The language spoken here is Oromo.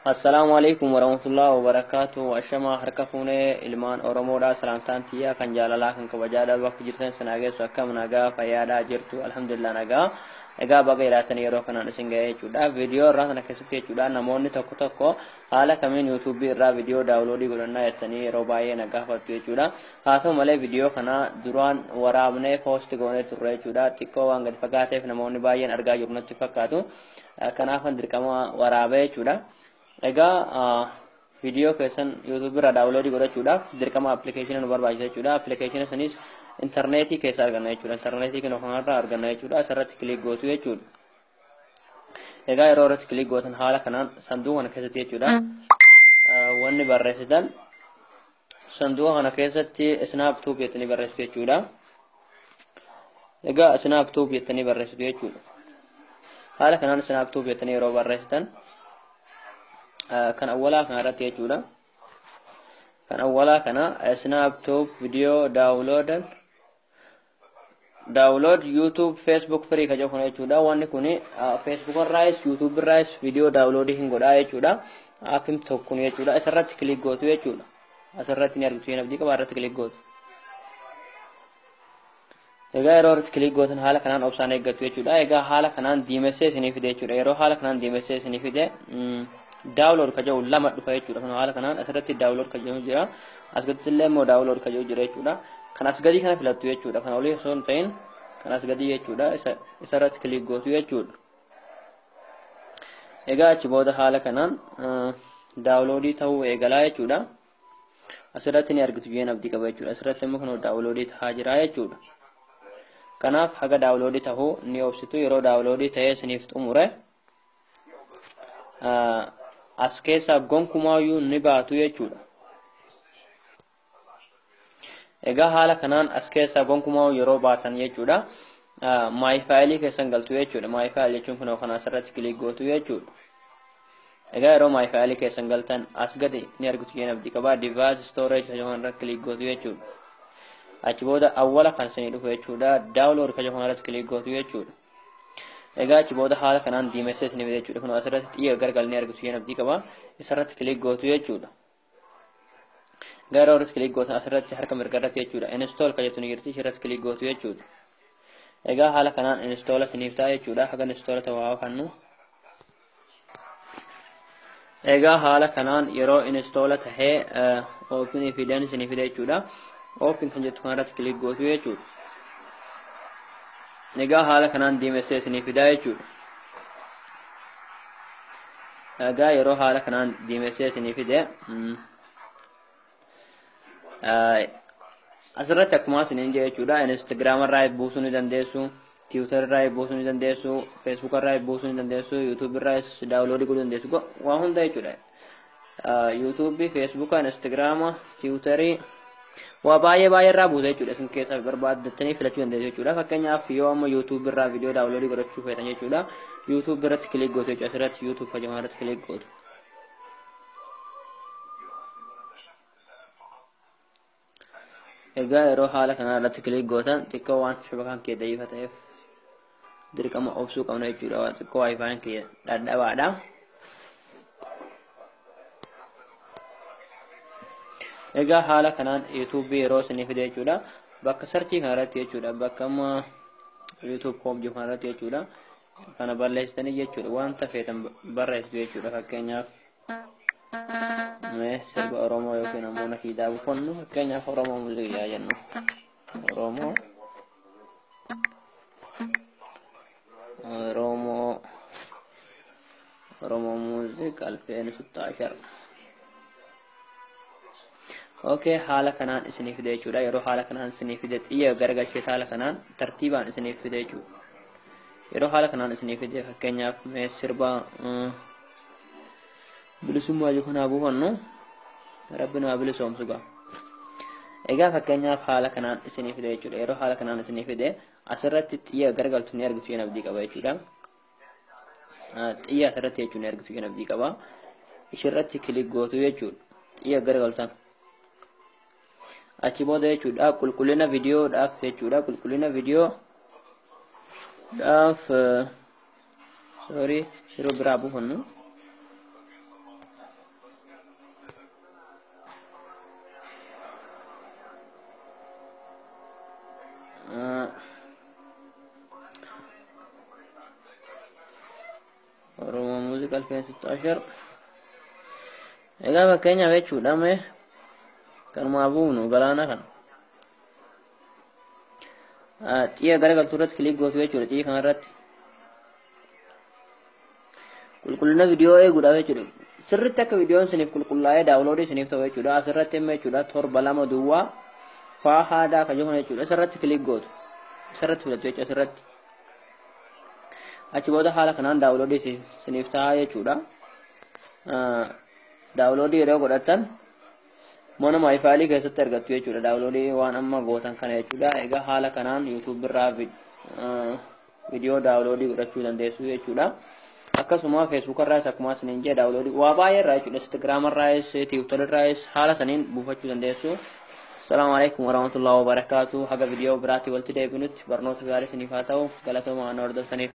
Assalaamu alaikum warahmatullahi wabarakatuh. Ashamaa harka fuunee ilmaan Oromoodha. Salamtaan tiyyaa kan jaalalaa kan kabajaadha. Bakka jirtan sana geessu akkam nagaa fayyaadhaa jirtu, alhamdulillah nagaa. Egaa baga jiraattan yeroo kanaan isin ga'ee jechuudha. Viidiyoo irraa kana keessatti jechuudha, namoonni tokko tokko haala kamiin yuutuubii irraa viidiyoo download godhannaa jettanii yeroo baay'ee na gaafattu jechuudha. Haa ta'u malee viidiyoo kana duraan waraabnee post goonee turre jechuudha. Xiqqoo waan gadi fagaateef namoonni baay'een argaa jiru natti fakkaatu. Kanaafan dirqama waraabee jechuudha. Egaa viidiyoo keessan yuutuubii irraa download godhachuudhaaf dirqama appilikeeshina nu barbaachisa jechuudha. Appilikeeshina sanis intarneetii keessa arganna jechuudha. Intarneetii kanarraa arganna jechuudha. Asirratti click gootu jechuudha. Egaa yeroo irratti click gootan haala kanaan sanduuqa kana keessatti jechuudha. Wanni barreessitan sanduuqa kana keessatti SnapTube jettanii barreessitu jechuudha. Egaa SnapTube jettanii barreessitu jechuudha. Haala kanaan SnapTube jettanii yeroo barreessitan kan awwalaa kana irratti jechuudha. Kan awwalaa kana SnapTube video download YouTube Facebook free ka jedhu kana jechuudha. Wanni kuni Facebook irraayis YouTube irraayis video download hin godhaa jechuudha. Appin tokko jechuudha. Asirratti click gootu jechuudha. Asirratti ni argitu abdii qaba, irratti click gootu. Egaa yeroo irratti click gootan haala kanaan obsaan eeggattu jechuudha. Egaa haala kanaan diimessee isinii fide jechuudha. Yeroo haala kanaan diimessee isinii fide download ka jedhu lama dhufa jechuudha. Kun haala kanaan asirratti download ka jedhu jira. As gaditti illee immoo download ka jedhu jira jechuudha. Kan as gadii kana filattu jechuudha. Kan olii osoo hin ta'in kan as gadii jechuudha. Isarratti click gootu jechuudha. Egaa achi booda haala kanaan downloadii ta'uu eegalaa jechuudha. Asirratti ni argitu jeen abdii qaba jechuudha. Asirratti immoo kun downloadii ta'aa jira jechuudha. Kanaaf haga downloadii ta'uu ni obsitu. Yeroo downloadii ta'ee isiniif xumure as keessaa gonkumaayyuu ni baatu jechuudha. Egaa haala kanaan as keessaa gonkumaa yeroo baatan jechuudha. My file keessan galtu jechuudha. My file jechuun kun kan asirratti click gootu jechuudha. Egaa yeroo my file keessan galtan as gadi ni argitu jeen abdii qaba. Device storage kan jedhamu irratti click gootu jechuudha. Achi booda awwala kan isinii dhufu jechuudha. Download kan jedhamu irratti click gootu jechuudha. Egaa achi booda haala kanaan diimessee isinii fide jechuudha. Kun asirratti xiyya gargal ni argitu jeen abdii qaba. Isarratti click gootu jechuudha. Gara irratti click gootan asirratti harka mirga irratti jechuudha. Install kan jettu ni jirti, isirratti click gootu jechuudha. Egaa haala kanaan install isiniif ta'a jechuudha. Haga install ta'u haa fannu. Egaa haala kanaan yeroo install tahee open fidan isinii fide jechuudha. Open kan jettu kanarratti click gootu jechuudha. Egaa haala kanaan diimessee isinii fidaa jechuudha. Egaa yeroo haala kanaan diimessee isinii fide asirratti akkuma isiniin jedhe jechuudha. Instagram irraa buusuu ni dandeessu, Twitter irraa buusuu ni dandeessu, Facebook irraa buusuu ni dandeessu, YouTube irraa download godhuu dandeessu. Waa hunda jechuudha. YouTube, Facebook, Instagram, Twitter waa baay'ee baay'ee irraa buusa jechuudha. Isin keessaa barbaaddatanii filachuu dandeessu jechuudha. Fakkeenyaaf yoo amma YouTube irraa viidiyoo download godhachuu feetan jechuudha. YouTube irratti click gootu jechuudha. Asirratti YouTube fayyadamaa irratti click gootu. Egaa yeroo haala kanaa irratti click gootan xiqqoo waan shabakaan kee da'iifa ta'eef dirqama obsuu qabna jechuudha. Waan xiqqoo wifi kee dhadhabaadha. Egaa haala kanaan YouTube yeroo isinii fide jechuudha. Bakka sarchii kana irratti jechuudha. Bakka amma YouTube home jiru kana irratti jechuudha. Kana barreessitanii jechuudha. Wanta feetan barreessitu jechuudha. Fakkeenyaaf mee sirba Oromoo yookiin ammoo nashiidaa buufannu, fakkeenyaaf Oromoo muuziqaa jennu. Oromoo music 2016. Okay, haala kanaan isinii fide jechuudha. Yeroo haala kanaan isinii fide xiyya garagalchee haala kanaan tartiibaan isinii fide jechuudha. Yeroo haala kanaan isinii fide fakkeenyaaf mee sirba bilisummaa jiru kanaa buufannu, rabbi nu haa bilisoomsu gaa. Egaa fakkeenyaaf haala kanaan isinii fide jechuudha. Yeroo haala kanaan isinii fide asirratti xiyya garagaltu ni argitu jeen abdii qaba jechuudha. Xiyya asirratti jechuun ni argitu jeen abdii qaba. Ishirratti click gootu jechuudha. Xiyya garagaltan. Achi booda jechuudha qulqullina viidiyoodhaaf jechuudha. Qulqullina viidiyoodhaaf sorry yeroo biraa buufannu. Oromoo Muuziqaa 2016. Egaa fakkeenyaaf jechuudha, mee kanumaa buufnu galaana kana. Xiyya garagaltuu irratti click gootu jechuudha, xiyya kanarratti. Qulqullina viidiyoo eeguudhaaf jechuudha. Sirriitti akka viidiyoon isiniif qulqullaa'ee download isiniif ta'u jechuudha. Asirratti immoo jechuudha 7 2 0 faa haadaa kan jiru jechuudha. Asirratti click gootu. Asirratti filattu jechuudha asirratti. Achi booda haala kanaan download isiniif ta'a jechuudha. Download yeroo godhattan mana my file keessatti argattu jechuudha. Download waan amma gootan kana jechuudha. Egaa haala kanaan YouTube irraa viidiyoo download godhachuu dandeessu jechuudha. Akkasuma Facebook irraas akkuma isiniin jedhe download waa baay'ee irraa jechuudha. Instagram irraas, Twitter irraas haala saniin buufachuu dandeessu. Assalaamu alaikum warahmatullahi wabarakatuh. Haga viidiyoo biraatti walitti deebinutti barnoota gaarii isiniif haa ta'u. Galatooma waan hordoftaniif.